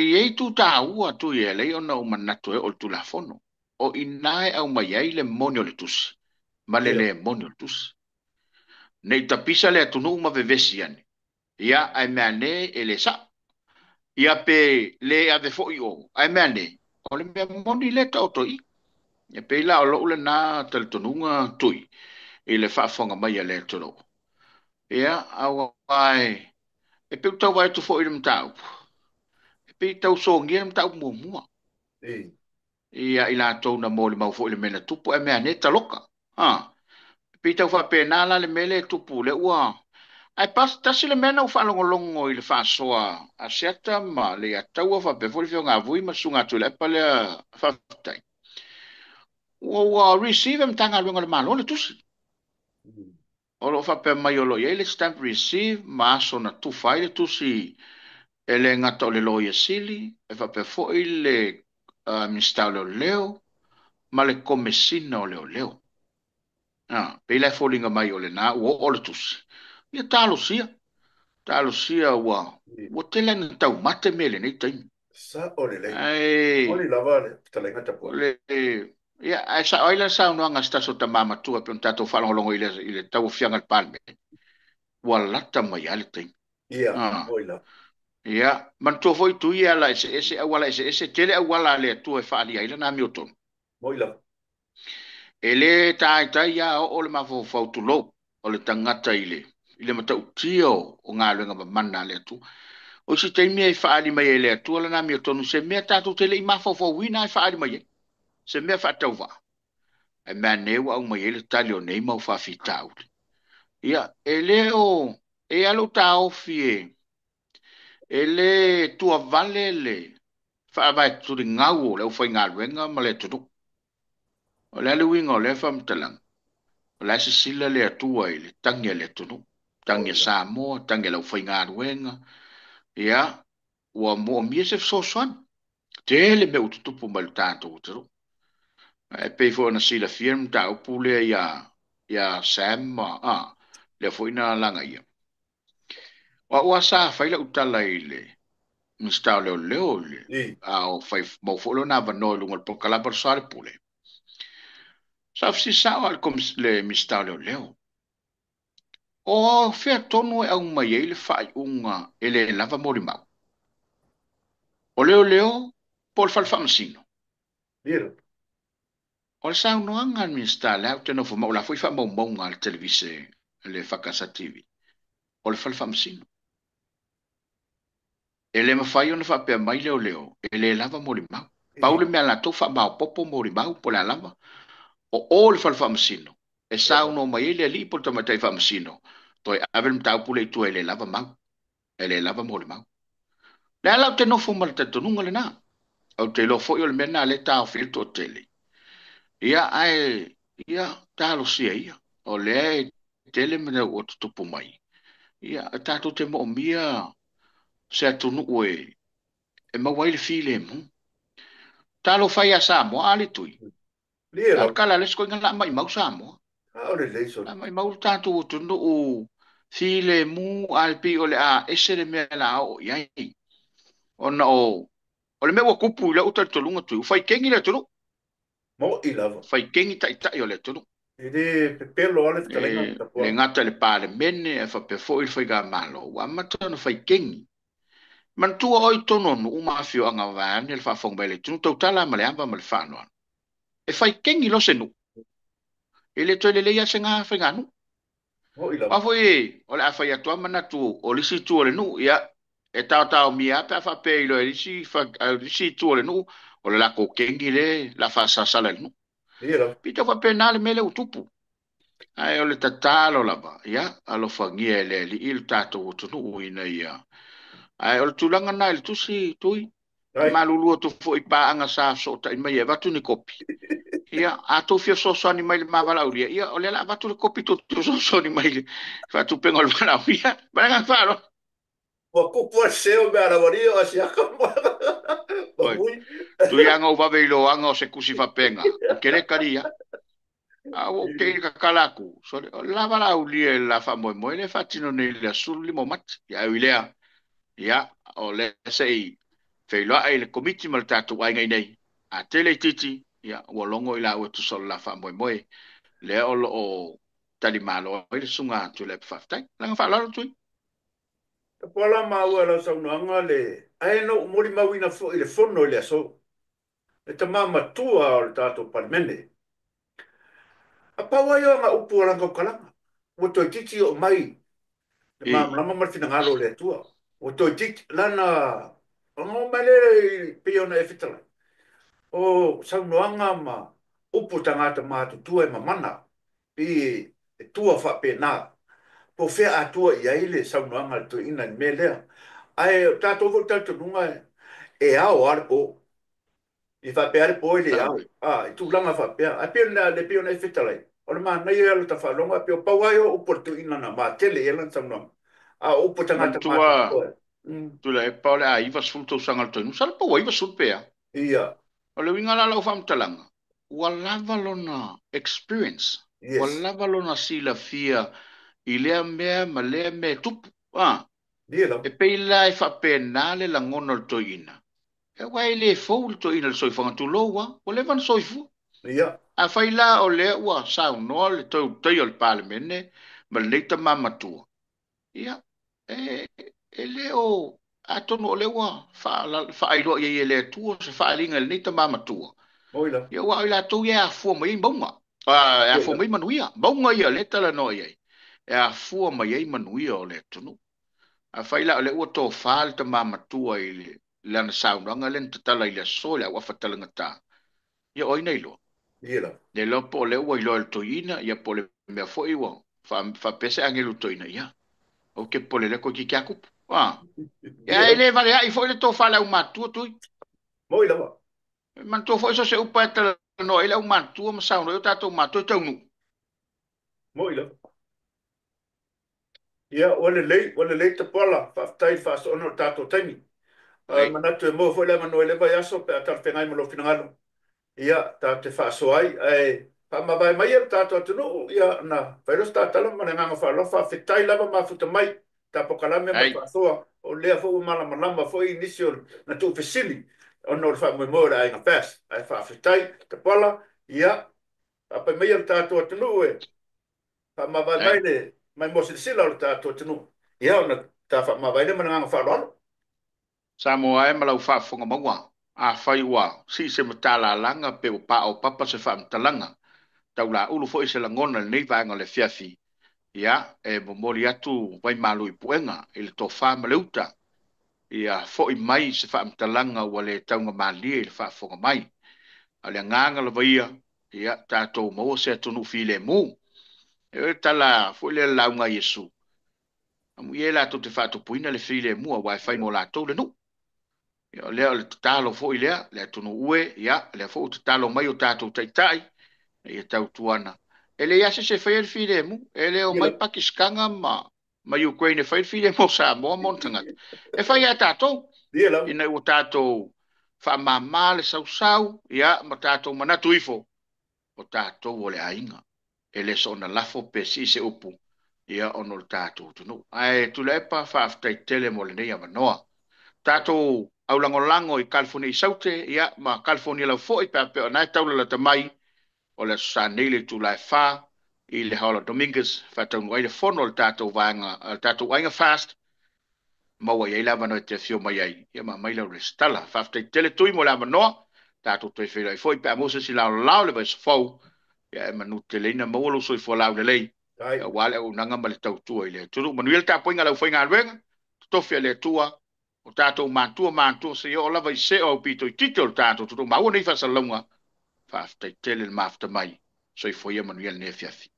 i ai tu taua Tui e alai ona ou manatu e oo i le Tulafono. O i ina e aumai ai le moni o le tusi ma le Ia. le moni o le tusi. Nei tapisa le atunuu ma vevesi ane. Ia, ae mea ane e le sao. Ia pe le ave foi o, ae mea ane, o le mea moni le taoto i. E pei la o lou lena talitonuga Tui i le faafofoga mai a le atunuu. Ia, aua e pei ua tau vaai atu foi i le mataupu, e pei tau sogia le mataupu muamua. Ia i latou na molimau foi i le mea na tupu, ae mea ane taloka. E pei tau faapena la le mea lea e tupu, lea ua... Ae tasi le mea na ou faalogologo i le faasoa a Seata ma le Ataua faapea foi le Afioga a Vui ma le Susuga a Tuilaepa lea faafetai. Ua receive e Matagaluega o le Malo le tusi. O lo o faapea mai o lo o i ai le stamp receive ma aso na tufa ai le tusi e le gata o le Loia Sili, e faapea foi le Minisita o Leoleo ma le Komesina o Leoleo. Pei la e foliga mai o lena ua oo le tusi. Ia talosia, talosia ua tele na taumate mea i lenei taimi. Sa o le lei. Ae O le lava le fetalaiga tapuai. O le, ia, ae sao ai la saunoaga a se tasi o tama matua pe ona tatou faalogologo i le tauaofiaga o le Palemene. Ua lata mai lava le taimi. Ia, oi la. Ia, manatua foi Tui e ala eseese, auala eseese, tele auala a le Atua e faaalia ai lana amiotonu. Moi lava. E le taitai lava oo le mafaufau tulou o le tagata i le matautia o galuega mamana a le Atua. O isi taimi e faaali mai ai le Atua lana amiotonu, se mea tatou te le i mafaufauina e faaali mai ai, se mea faatauvaa. Ae mea ane ua aumai ai le tali o nei mau faafitauli. Ia, e le o, e alu taofi e le tuavale le faavae tuligau o le aufaigaluega ma le atunuu. O le a le uiga o lea faamatalaga, o le a sisila le Atua i le tagi a le atunuu, tagi a Samoa, tagi a le aufaigaluega. Ia, ua moomia se fesoasoani. Tele mea ua tutupu mai le tatou atunuu. Ae pei foi ona silafia le mataupu lea ia Sam, lea foi na lagaia. O au lava sa fai lau tala i le Minisita o Leoleo, a o fai mau foi lona avanoa i luga o le polokalame o le Soalepule. Sa fesili sao lava le Minisita o Leoleo. O fea tonu e aumai ai le faaiuga e le lava molimau? O Leoleo po o le fale faamasino? Ia. O le saunoaga a le Minisita lea ou te nofo ma o la foi faamaumauga a le televise le Fakasa TV. O le fale faamasino. E le mafai ona faapea mai Leoleo e le lava molimau. Pau le mea latou faamaopopo molimau po o le a lava. O le fale faamasino e saunoa mai ai le alii po o le tamaitai faamasino toe ave le mataupu lea i tua e le lava mau. E le lava molimau. Le ala ou te nofo ma le talitonuga lena. Ou te iloa foi o le mea lena lea e taofi ai le toatele. Ia, ae, ia, talosia ia. O lea e tele mea ua tutupu mai. Ia, tatou te moomia se atunuu e maua ai le filemu. Talofa ia Samoa, a le Tui. Lia Le lava. kala le skoinga la mai mau Samoa. A o le lei soli. La mai mau le tatou atunuu Filemu ae pei o le a ese le mea la oo i ai. Ona o le mea ua tupu i lau talitonuga Tui, ua faikegi le atunuu. Mo'i lava. Faikegi taitai o le atunuu. E le pepelo lava le fetalaiga E le Tapuala. gata i le Palemene ae faapea foi le faigamalo, ua amata ona faikegi. Manatua oe i totonu o nuu ma afioaga vaeane le faafofoga mai a le atunuu, tautala ma le ava ma le faaaloalo. E faikegi loa se nuu, e le toe lelei lava se ga faiganuu. Mo'i Aua lava. foi o le a fai atu lava manatu o le isi itu o le nuu, ia, e taotaomia lava pe a faapea e iloa e le isi itu o le nuu, o le latou kegi lea o le a faasalasala i le nuu. Ia lava. Pei tau faapena le mea lea ua tupu. Ae o le tatalo lava, ia, alofagia e le Alii le tatou atunuu ina ia. Ae o le tulaga lena i le tusi, Tui, Ai. malulu atu foi i paaga sa fesootai mai e avatu ni kopi. Ia, a outou fia fesoasoani mai i le ma valaaulia, ia, o lea o le a avatu le kopi tou te fesoasoani mai i le faatupeina o le valaaulia. Ma le agaga faaaloalo. Ua kupu a seo me ala o asiaka ma Oi, ui. Tuiaga ou vave iloaga o se tusi faapena, ou te le talia. A ua ou te i tatala atu, sorry, o le la valaaulia i le la faamoemoe le faatino nei i le aso 15 o Mati. Ia, ai lea, ia, o lea se i feiloai le komiti ma le tatou aiga i nei. A tele i titi, ia, ua logo i la ua tusa o le la faamoemoe. Lea o lo o talimalo ai le susuga a Tuilaepa faafetai. Laga faaaloalo Tui. Tapuala maua lau saunoaga le ae na ou molimauina foi i le fono i le aso. Le tama matua o le tatou Palemene. A pau ai o aga upu o lana tautalaga. Ua toeitiiti oo mai le malamalama ma le finagalo o le Atua. Ua toeitiiti lana ona oo mai lea pei ona e fetalai. O saunoaga ma upu tagata matutua e mamana. Pei e tua faapena. Po fea atua i ai le saunoaga a le toeaina i le mea lea. Ae o tatou foi talitonuga e ao lava le po. I faapea le po i le ao. I tulaga faapea. Ae pei ona le pei ona e fetalai. O le manaia o le tafaloga pei o pau ai o upu a le toeaina na matele i ai lana saunoaga. A o upu tagata matutua. Tuilaepa o le a 90 tausaga le toeaina. Masalo po ua 90 pe a. Ia. O le uiga la lau faamatalaga, ua lava lona experience. Yes. Ua lava lona silafia i lea mea ma lea mea tupu. Ia lava. E pei la e faapena le lagona o le toeaina. E ua e le fou le toeaina i le soifuaga tulou a. Ua leva ona soifua. Ia. A fai la o lea ua saunoa le toeutei o le Palemene ma lenei tama matua. Ia, e le o atonu o lea ua faailoa i ai e le Atua se faaaliga i lenei tama matua. Moi la. Ia, ua o i latou ia e afua mai ai mauga. E afua mai manuia. Mauga ia le talanoa i ai. E afua mai ai manuia o le atunuu. A fai la o lea ua tofa le tama matua i le lana saunoaga lea na tatala i le aso i le auafa talagata. Ia o ai na iloa. Ia la. Le iloa po o lea ua iloa e le toeaina, ia po o le mea foi ua faapea se agelu toeaina. Ia, ou te pole lea koe ki akupu. Ia, e le valeai foi le tofa le aumatua Tui. Moi lava. Manatua foi so se upa e talanoa i le aumatua ma saunoa i o tatou matua i taunuu. Moi lava. Ia, ua lelei Tapuala, faafetai i le faasoaina o le tatou taimi. Manatu e maua foi le avanoa i le vaiaso pe a talafeagai ma lou finagalo. Ia, tatou te faasoa ai, ae faamavae mai e le tatou atunuu, ia, na fai loa se tatala ma le agaga faaaloalo, faafetai lava mafuta mai, tapokalame ma le faasoa, o lea foi ua malamalama foi nisi o na tuufesili ona o le faamoemoe o le aiga FAST. Ae faafetai, Tapuala, ia, faapai mai e le tatou atunuu e faamavae mai le mai mo silasila o le tatou atunuu. Ia, ona ta faamavae lea ma le agaga faaaloalo. Samoa e ma lau faafofoga maua. A fai ua sii se matalalaga pe ua paopapa papa se faamatalaga. Taulaulu foi se lagona lenei vaega o le afiafi. Ia, e momoli atu vai malu i puega i le tofa ma le uta. Ia, foi mai se faamatalaga ua le taugamalie i le faafofoga mai. A o le agaga lava ia, ia, tatou maua se atunuu filemu. E o le tala foi lea lauga a Iesu. Amu ia e latou te faatupuina le filemu aua e fai mo latou le nuu. Ia, o lea o le tatalo foi lea, le atunuu e, ia, lea foi o tatalo mai o tatou taitai, ia tautuana. E le ia se se fai le filemu, e le o mai Pakistanga ma Ukraine e fai le filemu o Samoa ma ona tagata. E fai a tatou, ina ua tatou faamama le sausau, ia, ma tatou manatu ifo, o tatou o le aiga. E le soona lafo pe sii se upu, Ia ona o le tatou atunuu. Ae Tuilaepa, faafetai tele mo lenei avanoa. Tatou aulagolago i California i Saute, ia ma California lau foi pe a pei o na e taulalata mai o le Aso Sa nei le itula e 4 i le Hall of Dominguez faataunuu ai le fono o le tatou vaega, le tatou aiga FAST, maua i ai le avanoa e te afio mai ai, ia ma aumai lau resitala. Faafetai tele Tui mo le avanoa, tatou toe feiloai foi pe a maua se isi laolao le vaiaso fou, ia e manuteleina maua lou soifua laulelei, aua le auaunaga ma le tautua i le atunuu. Manuia le tapuaiga a le aufaigaluega, totofi a le Atua, o tatou matua matua seia oo lava i se o aupito itiiti o le tatou atunuu maua nei faasalalauga. Faafetai tele le mafuta mai. Soifua ia manuia lenei afiafi.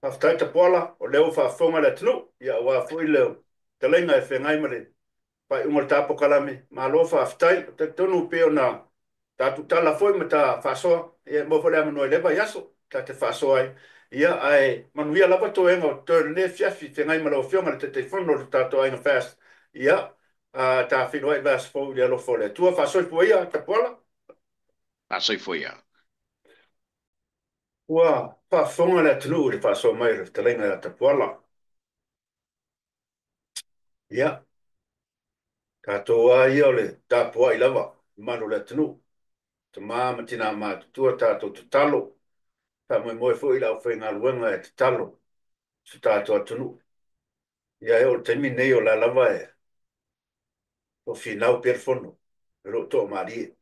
Faafetai Tapuala, o lea ua faafofoga le atunuu, ia aua foi le fetalaiga e feagai ma le faaiuga o le ta polokalame. Malo faafetai. E talitonu pei ona tatou tala foi ma ta faasoa, ia e maua foi le avanoa i lea vaiaso ta te faasoa ai. Ia ae manuia lava toega o totoe o lenei afiafi feagai ma lau Afioga i le Taitaifono o le tatou Aiga FAST. Ia ta feiloai i le vaiaso fou i le alofa o le Atua. Faasoifua ia Tapuala. Faasoifua ia. Ua faafofoga le atunuu i le faasoa mai o le fetalaiga ia Tapuala. Ia, tatou lava ia o le tapuai lava i malu o le atunuu. Tama ma tina matutua tatou tatalo. Faamoemoe foi i le aufaigaluega e tatalo si o tatou atunuu. Ia e oo i le taimi lenei o la lava e o finau pea le fono, e lo o toamalie.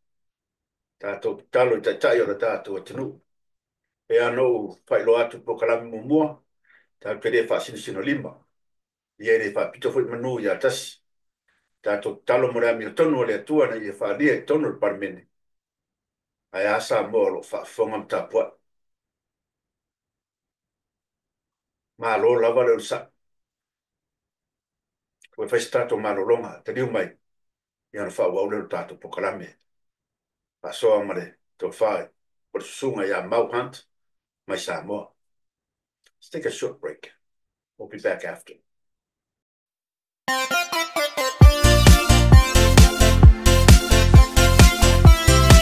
Tatou tatalo i taitai o le tatou atunuu. E pei ona ou faailoa atu i le polokalame muamua, tatou te le faasinosinolima. Ia e le faapito foi manu ia tasi. Tatou tatalo mo le amiotonu a le Atua ina ia faaalia i totonu o le Palemene. Ae a Samoa o lo o faafofoga ma tapuai. Malo lava le onosai. Ua fai se tatou malologa, taliu mai, ia ona faaauau lea o le tatou polokalame. Faasoa ma le tofa o le susuga ia Mau Hunt mai Samoa. Let's take a short break. We'll be back after.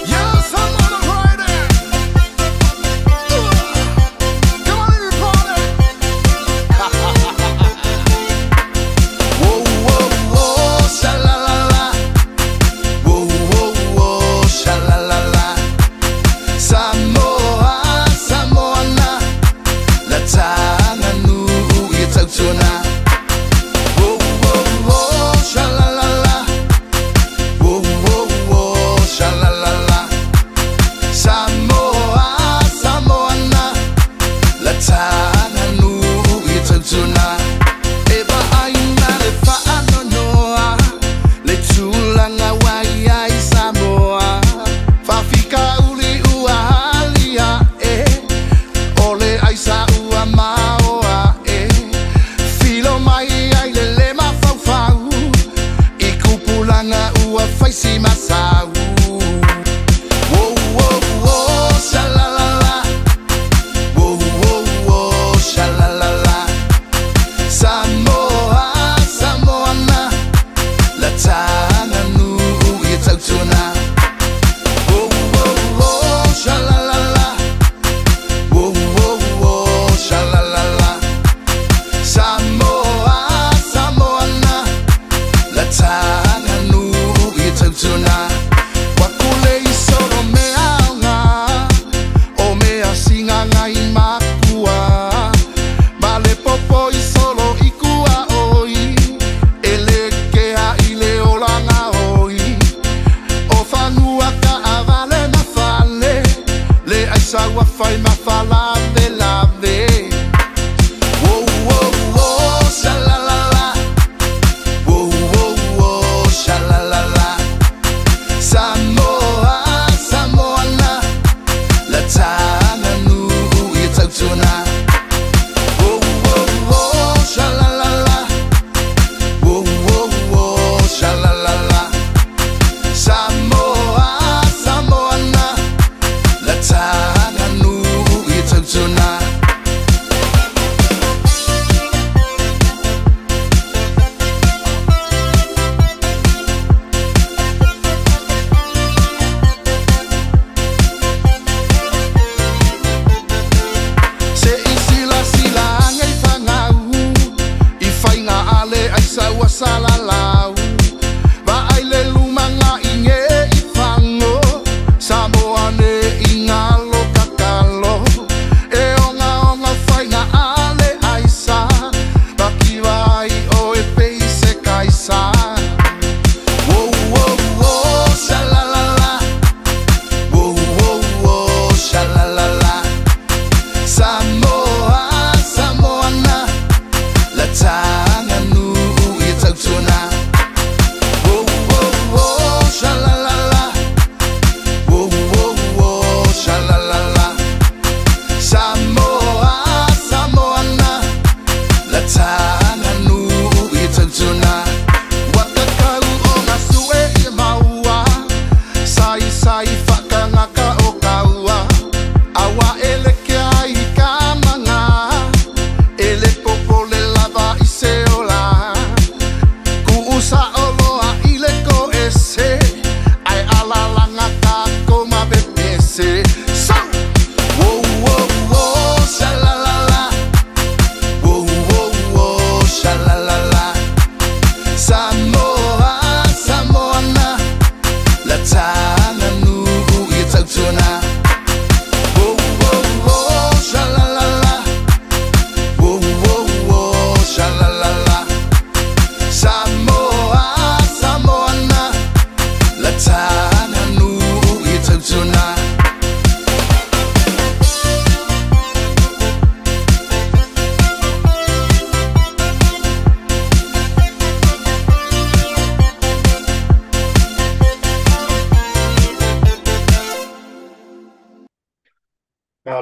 Yes, I'm on a Friday. Come on, everybody. Whoa, whoa, whoa, sha-la-la-la. Whoa, whoa, whoa, sha-la-la-la. Samoa, Samoana. La tanga nu i tautuna. Whoa, whoa, whoa, sha-la-la-la. Whoa, whoa, whoa, sha-la-la-la. Samoa, Samoana. La tanga nu i tautuna. E vaaina le faanoanoa le tulaga ua i ai Samoa. Faafikauli ua haliae o le aisa ua maoa e filo mai ai le le mafaufau i kupulaga ua faisi masau. Whoa, whoa, whoa, sha-la-la-la. Whoa, whoa, whoa, sha-la-la-la. Samoa, Samoana. La tanga nu i tautuna. Whoa, whoa, whoa, sha-la-la-la. Whoa, whoa, whoa, sha-la-la-la. Samoa, Samoana. La tanga nu i tautuna. Wakule i solo mea nga o mea singa ngai makua. Ma le popo i solo i kua oi. E le kea i le olanga oi. O fanua ka avale ma fale. Le aisa ua fai ma falave lave. Whoa, whoa, whoa, sha-la-la-la. Whoa, whoa, whoa, sha-la-la-la. Samoa, Samoana. La tanga nu i tautuna. Whoa, whoa, whoa, sha-la-la-la. Whoa, whoa, whoa, sha-la-la-la. Samoa, Samoana. La tanga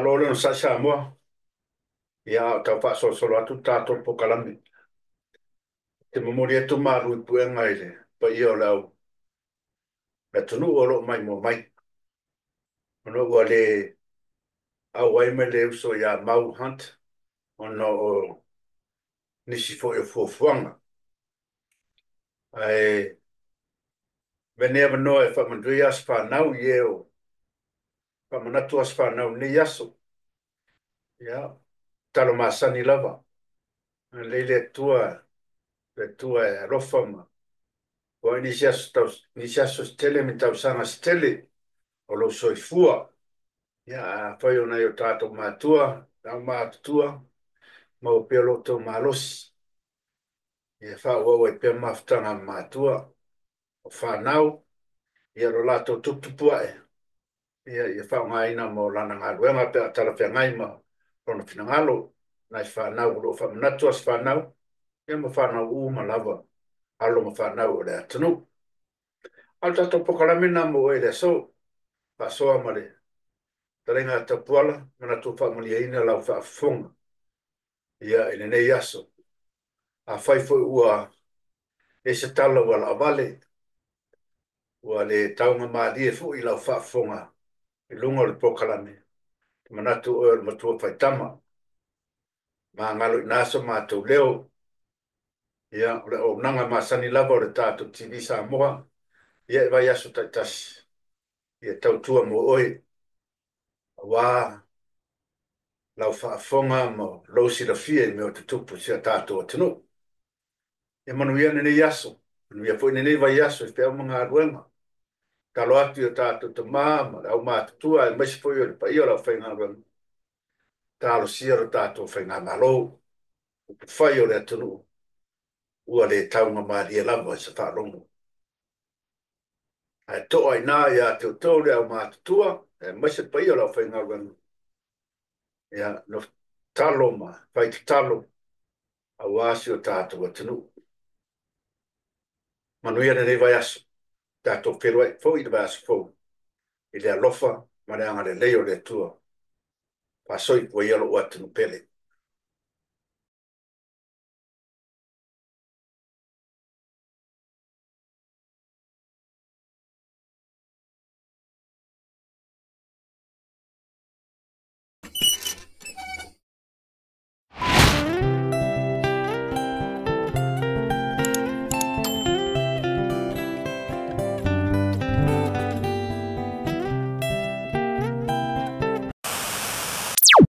Malo le onosai Samoa, ia a o tau faasolosolo atu le tatou polokalame. Ou te momoli atu malu i puega i le paia o le au le atunuu o lo o maimoa mai. Ona ua le auai mai le uso ia Mau Hunt ona o nisi foi o fuafuaga. Ae avea lenei avanoa e faamanuia aso fanau i e o faamanatu aso fanau i lenei aso. Ia, tatalo masani lava. Agalelei le Atua, le Atua e alofa ma foai nisi aso, nisi aso se tele ma tausaga se tele o lou soifua. Ia, afai o nai o tatou matua, aumatutua, maua pea lo outou malosi. Ia faaauau ai pea mafutaga a matua, o fanau, ia lo latou tuputupu ae, ia ia faaaogaina mo lana galuega pe a talafeagai ma lona finagalo. Nai fanau o lo o faamanatu aso fanau, ia ma fanau uma lava, alo ma fanau o le atunuu. A o le tatou polokalame lena mo oe i le aso, faasoa ma le fetalaiga a Tapuala, manatu ua faamanuiaina lau faafofoga ia i lenei aso. Afai foi ua i ai se tala ua laavale, ua le taugamalie foi i lau faafofoga i luga o le polokalame, e manatu oe o le matua faitama. Magalo i ina so matou leo. Ia, o le auaunaga masani lava o le tatou TV Samoa, ia e vaiaso taitasi, ia tautua mo oe, aua lau faafofoga ma lou silafia i mea o tutupu i si o tatou atunuu. Ia manuia lenei aso, manuia foi lenei vaiaso i feau ma galuega. Tatalo atu i o tatou tama ma le aumatutua aemaise foi o le paia o le aufaigaluega, talosia lo tatou faigamalo, upufai o le atunuu, ua le taugamalie lava i se faalogo. Ae to'a i ina ia te outou le aumatutua, aemaise le paia o le aufaigaluega, ia nofo tatalo ma fai tatalo aua si o tatou atunuu. Manuia lenei vaiaso, tatou feiloai foi i le vaiaso fou i le alofa ma le agalelei o le Atua. Faasoifua ia lou atunuu pele.